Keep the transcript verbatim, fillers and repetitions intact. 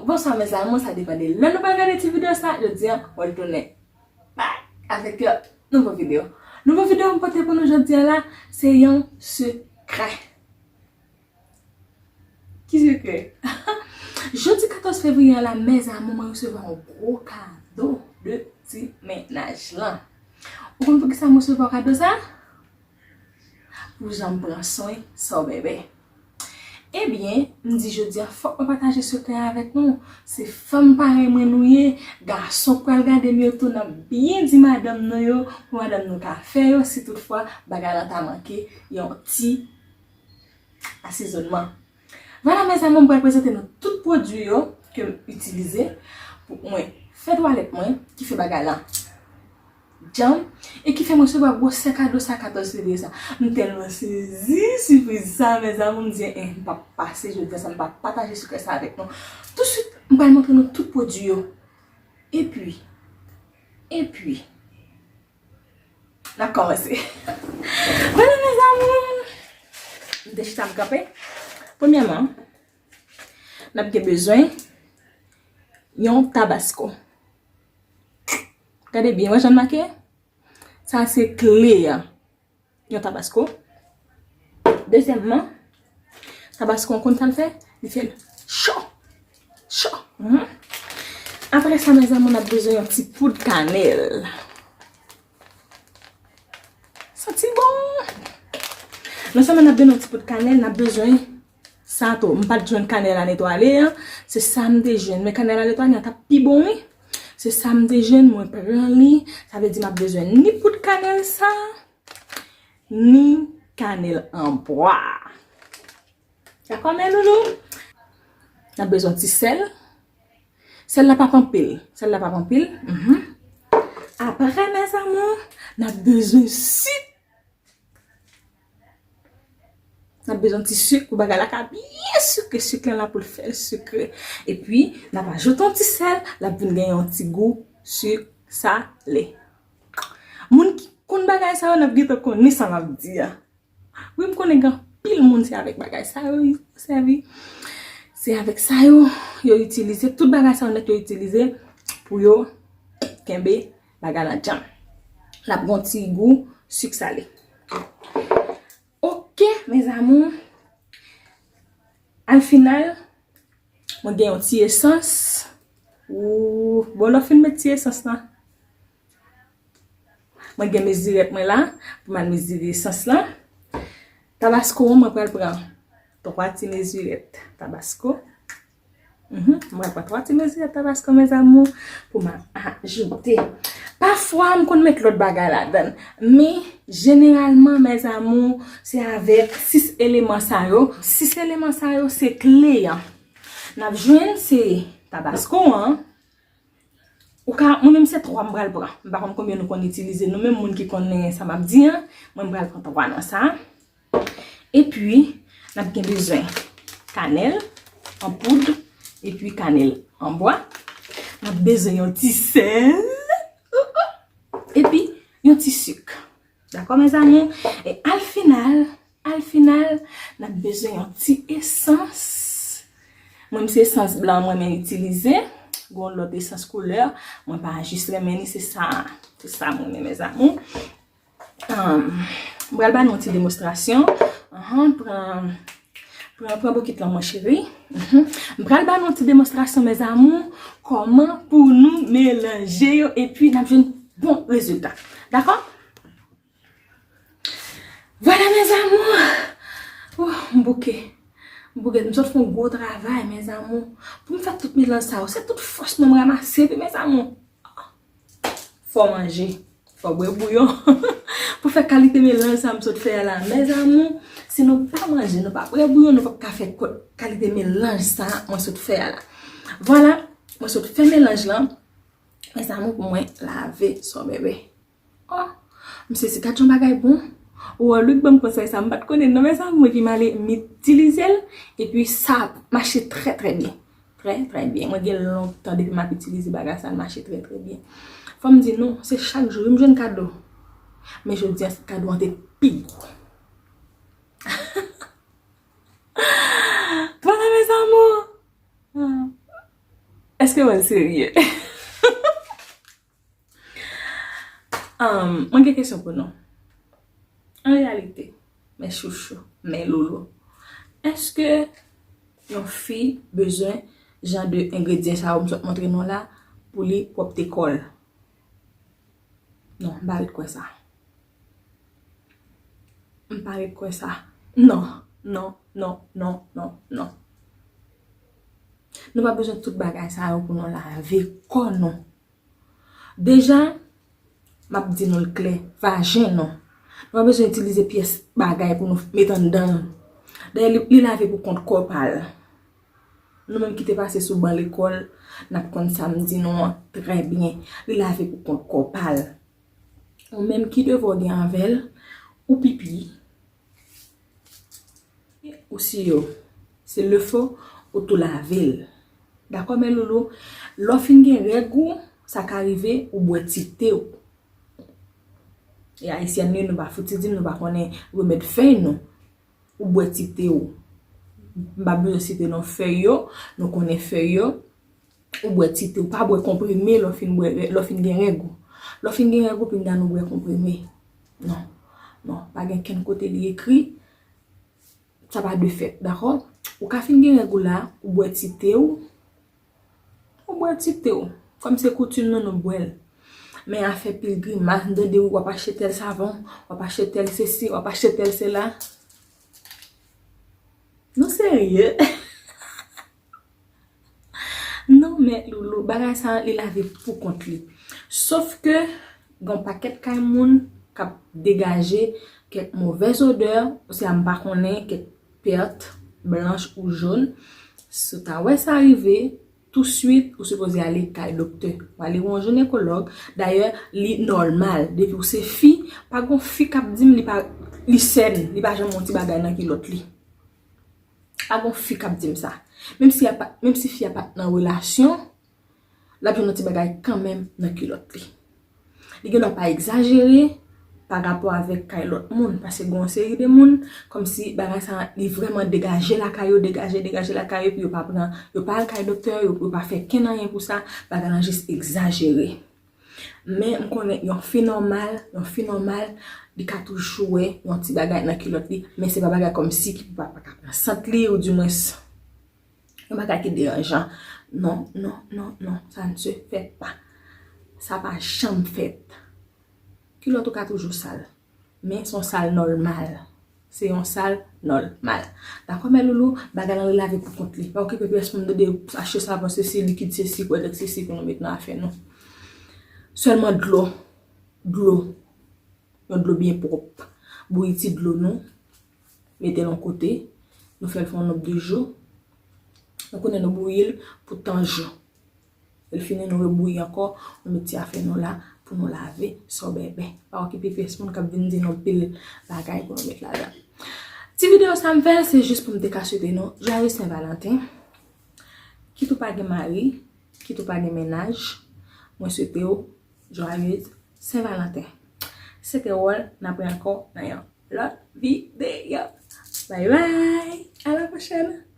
Bonswa mes amours, sa depann de lè nou pral gade ti videyo sa, jodi a mwen retounen back avèk yon nouvo videyo. Nouvo videyo m pote pou nou jodi a la, se yon sekrè. Ki sekrè? Jodi katòz fevriye a la, mes amours, mwen resevwa yon gwo kado de ti mennaj lan. Ou konn poukisa mwen resevwa kado sa? Pou jan m pran swen Sò Bèbè. Ebyen, m di jodi a fòk mwen pataje sekrè a avèk nou. Se fanm parèy mwen nou ye, gason k pral gade m yo tou, n ap byen di madanm nou yo, pou madanm nou ka fè yo, si toutfwa bagay la ta manke yon ti asezònman. Vwala mes amours, m pral prezante nou tout pwodui yo ke m itilize pou mwen fè twalèt mwen, ki fè bagay la djanm, e ki fè mwen resevwa gwosè kado sa katòz fevriye sa. M tèlman sezi sipriz sa, mes amours, m di, eh, m p ap pase jodi a san m pa pataje sekrè sa avèk nou. Touswit, m pral montre nou tout pwodui yo. Epi, epi, n ap kòmanse. Vwala mes amours, m te chita m kanpe. Premyèman, n ap gen bezwen yon tabasko. Gade byen, wè jan l make? Sa se kle a. Yon tabasko. Dezyèmman, tabasko an konn sa l fè? Li fè l cho. Cho. Mhm. Apre sa, mes amours, n ap bezwen yon ti poud kanèl. Santi bon. Non sèlman n ap bezwen yon ti poud kanèl, n ap bezwen sa tou. M pa t jwenn kanèl a Netwale an. Se sa m te jwenn. Men kanèl a Netwale an t ap pi bon, wi. Se sa m te jwenn, mwen pran li. Sa vle di m ap bezwen ni poud kanèl sa, ni kanèl an bwa. Dakò, mes loulous? N ap bezwen ti sèl. Sèl la p ap anpil. Sèl la p ap anpil. Mhm. Apre, mes amours, n ap bezwen sik. N ap bezwen ti sik pou bagay la ka byen sikre. Sik lan la pou l fè l sikre. Epi, n ap ajoute yon ti sèl, l ap vin gen yon ti gou sik sale. Moun ki konn bagay sa yo, n ap gentan konnen sa m ap di a. Wi, m konnen gen anpil moun se avèk bagay sa yo yo sèvi. Se avèk sa yo yo itilize, tout bagay sa yo nèt yo itilize pou yo kenbe bagay la djanm. L ap gon ti gou sik sale. Oke, mes amours. Al final, mwen gen yon ti esans. Ou, bon, lè w fin met ti esans lan, mwen gen mezirèt mwen la pou m al mezire esans lan. Tabasko an, mwen pral pran twa ti mezirèt tabasko. Mhm, mwen pran twa ti mezirèt tabasko, mes amours, pou m ajoute. Pafwa, m konn met lòt bagay ladan l. Men, jeneralman, mes amours, se avèk sis eleman sa yo. Sis eleman sa yo, se kle an. N ap jwenn se tabasko an. Ou ka, mwen menm se twa m pral pran. M pa konn konbyen nou konn itilize, nou menm moun ki konnen sa m ap di an. Mwen m pral pran twa nan sa. Epi, n ap gen bezwen kanèl an poud, epi kanèl an bwa. N ap bezwen yon ti sèl. Epi, yon ti sik. Dakò, mes amours? E al final, al final, n ap bezwen yon ti esans. Mwen, se esans blan mwen renmen itilize. Gon lòt esans koulè, mwen pa jis renmen li, se sa, se sa mwen renmen, mes amours. Um, m pral ba nou yon ti demonstrasyon. Ahan, pran, pran, pran bokit lan, mon chéri. Mhm. M pral ba nou yon ti demonstrasyon, mes amours, kòman pou nou melanje yo, epi n ap jwenn bon rezilta. Dakò? Vwala, mes amours. Oh, m bouke. M bouke. M sot fè yon gwo travay, mes amours. Pou m fè tout melanj sa yo, se tout fòs mwen m ranmase, wi, mes amours. Fò manje, fò bwè bouyon. Pou fè kalite melanj sa m sot fè a la, mes amours, si nou pa manje, nou pa bwè bouyon, nou p ap ka fè ko-, kalite melanj sa mwen sot fè a la. Vwala, mwen sot fè melanj lan. Mes amours, pou mwen lave Sò Bèbè. Oh, m sezi, gad yon bagay bon. Ou wè, Luc ban m konsèy sa, m pa t konnen non, mes amours, epi m ale m itilize l, epi sa mache trè, trè byen. Trè, trè byen. Mwen gen lontan depi m ap itilize bagay sa, l mache trè, trè byen. Fò m di nou, se chak jou wi m jwenn kado. Men jodi a, kado an te pi gwo. Vwala, mes amours. Ah. Se mwen serye. Um, mwen gen kesyon pou nou. An reyalite, men chouchou, men loulou, èske yon fi bezwen jan de engredyan sa yo m sot montre nou la pou li pwòpte kò l? Non, m pa ret kwè sa. M pa ret kwè sa. Non, non, non, non, non, non. Nou pa bezwen tout bagay sa yo pou nou lave kò nou. Deja, m ap di nou l klè, vajen nou. Nou pa bezwen itilize pyès bagay pou nou met anndan l. Dayè, li, li lave pou kont kò pa l. Nou menm ki te pase sou ban lekòl, n ap konn sa m di nou an trè byen. Li lave pou kont kò pa l. Ou menm ki devwa w gen avè l, ou pipi, ou siyo, se lefo ou tou lave l. Dakò, men loulou, lè w fin gen règ ou, sa ka rive ou bwè ti te w. E ayisyèn yo, nou pa fouti di m nou pa konnen remèd fèy nou. Ou bwè ti te w. M pa bezwen site non fèy yo, nou konnen fèy yo. Ou bwè ti te, ou pa bwè konprime lè w fin bwè, lè w fin gen règ ou. Lè w fin gen règ ou, pinga nou bwè konprime. Non, non, pa gen kenn kote li ekri. Sa pa de fèt, dakò? Ou ka fin gen règ ou la, ou bwè ti te w, ou bwè ti te w. Kòm se koutim nou, nou bwè l. Men afè pil grimas, m tande w ap achte tèl savon, w ap achte tèl sesi, w ap achte tèl sela. Nou serye? Non, men loulou, bagay sa a, li lave pou kont li. Sof ke, gen yon pakèt kay moun k ap degaje kèk movèz odè, oswa m pa konnen, kèk pèt blanch ou jòn. Si w ta wè sa rive, touswit, ou sipoze ale kay doktè. Ou ale wè yon jinekològ. Dayè, li nòmal. Depi w se fi, pa gon fi k ap di m li pa, li sèn, li pa janm yon ti bagay nan kilòt li. Pa gon fi k ap di m sa. Menm si a pa, menm si fi a pa t nan relasyon, l ap jwenn yon ti bagay kanmenm nan kilòt li. Li gendwa pa egzajere pa rapò avèk kay lòt moun, paske gen yon seri de moun, kòmsi bagay sa li vrèman degaje lakay yo, degaje, degaje lakay yo, epi yo pa pran, yo pa al kay doktè, yo, yo pa fè kenn anyen pou sa, bagay lan jis egzajere. Men m konnen yon fi nòmal, yon fi nòmal, li ka toujou wè yon ti bagay nan kilòt li, men se pa bagay kòmsi ki pa, pa ka pran sant li, oudimwens, yon bagay ki deranjan. Non, non, non, non, ça ne se fait pas. Sa pa janm fèt. Kilòt ou ka toujou sal. Men se yon sal nòmal. Se yon sal nòmal. Dakò, men loulou, bagay lan li lave pou kont li. Pa okipe pyès moun, tande achte savon sesi, likid sesi, pwodèk sesi pou nou met nan afè nou. Sèlman dlo. Dlo. Yon dlo byen pwòp. Bouyi ti dlo nou. Mete l yon kote. Nou fè l fè yon nonb de jou. Nou konnen nou bouyi l pou tan jou. Lè l fini, nou rebouyi ankò, nou met ti afè nou la pou nou lave sòbèbè. Pa okipe pyès moun k ap vin di nou pil bagay pou nou met ladan. Ti videyo sa m fè l, se jis pou m te ka swete nou Joyeux Saint Valentin. Kit ou pa gen mari, kit ou pa gen mennaj, mwen swete w Joyeux Saint Valentin. Se te Wòl, n ap wè ankò nan yon lòt videyo. Bye bye, à la prochaine.